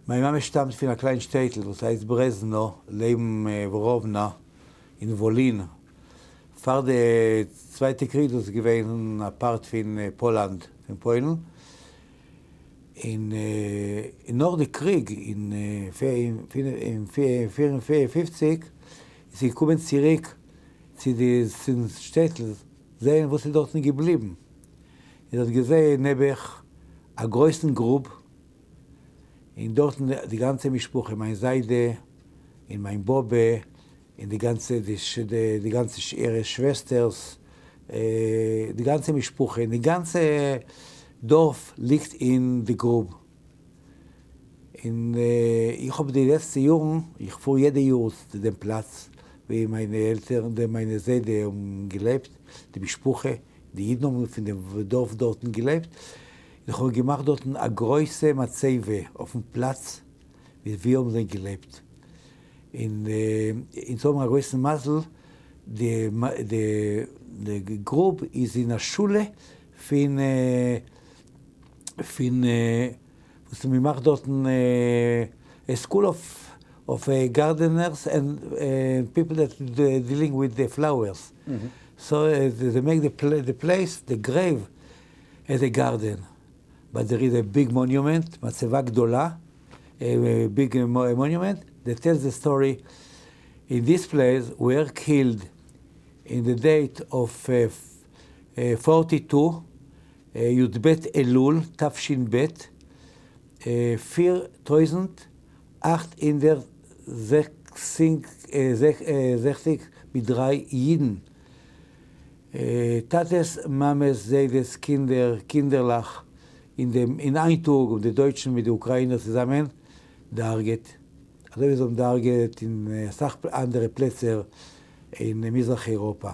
מיין מאמע שטאמט פון א קליין שטעטל וואס הייסט ברעזנא לעבן ראוונא אין וואלין. פאר די צווייטע קריג דאס איז געווען א part פון פאלאנד, פון פוילן. און נאך די קריג אין 54 איז זי געקומען צוריק צו די צום שטעטל זעהן וואס איז דארטן געבליבן. און זי האט געזעהן נעבעך א גרויסן גרוב. און דארטן די גאנצע משפחה, מיין זיידע און מיין באבע און די גאנצע די גאנצע אירע שוועסטערס, די גאנצע משפחה און די גאנצע דארף ליגט אין די גרוב. און איך האב די לעצטע יארן, איך פאר יעדע יאר צו דעם פלאץ ווי מיינע עלטערן, מיינע זיידע האבן געלעבט, די משפחה, די אידן האבן פון דעם דארף דארטן געלעבט, איך האב געמאכט דארטן א גרויסע מצבה אויפן פלאץ ווי האבן זיי געלעבט, און אונז האבן א גרויסן מזל די די גרוב איז אין א שולע פון פון וואס מען מאכט דארטן א school of gardeners and people that dealing with the flowers, so they make the place the grave as a garden, but there is a big monument, מצבה גדולה, big monument, that tells the story, in this place were killed in the date of 42, י"ב אלול תש"ב, 4863 מיט דריי אידן. טאטעס, מאמעס, זיידעס, קינדער, קינדערלעך, אין דעם אין איין טאג האבן די דויטשן מיט די אוקראינער צוזאמען דעהרגעט, אזוי ווי זיי האבן דעהרגעט אין אסאך אנדערע פלעצער אין מזרח אייראפא.